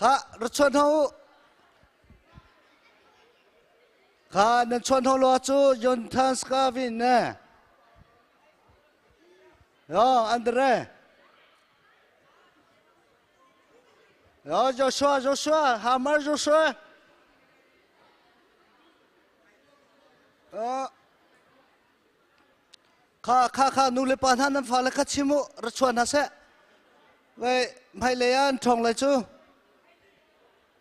Kha ra chuan ho u. Kha nan chuan ho lo cu Jonathan Scavin ne. Yo Andre. Yo Joshua Joshua Hamar Joshua. Kha kha kha nu le pa hna nan fale kha chim u ra chuan hna seh. Wei hmailei ah an ṭhawng lai cu.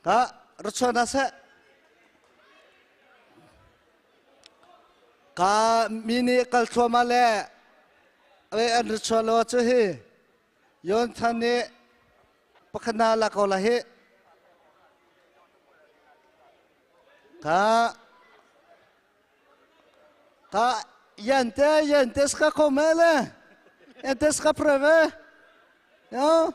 Ka ra chuan hna seh. Ka mi nih kal thluahmah le wei an ra chuan lo cu hi Yonathan nih pakhat na la ko la hi. Ka Ka jente, jente ska komme eller? Jente ska prøve. Ja.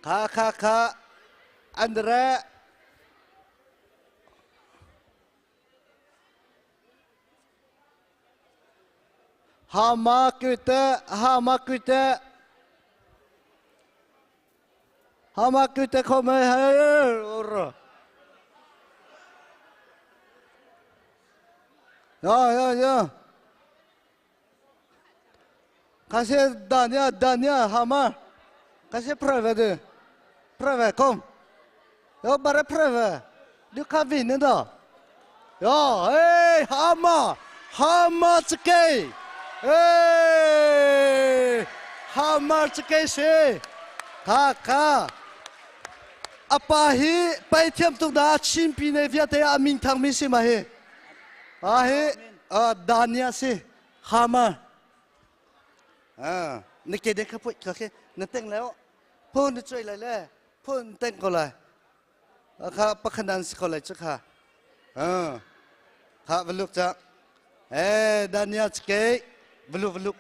Kha kha kha Andre Hama kute hama kute Hama kute komme her. Ja, ja, ja. Kanskje Dania, Dania, Hamar. Kanskje prøve, du. Prøve, kom. Ja, bare prøve. Du kan vinne, da. Ja, hei, Hamar! Hamar cakei! Hey! Hamar cakei si! Kha, kha. Apa hi pai thiam tuk da Chin pi ne vialte ah min thang mi si ma hi. A hi Dania si. Hamar. Ah, na ke de kha pui kha ke na teng leo. Phun na choi lai le. Phun teng ko lai. Kha pakhanan si ko lai chu kha. Ah. Kha valuk cha. Eh Dania chke valuk valuk.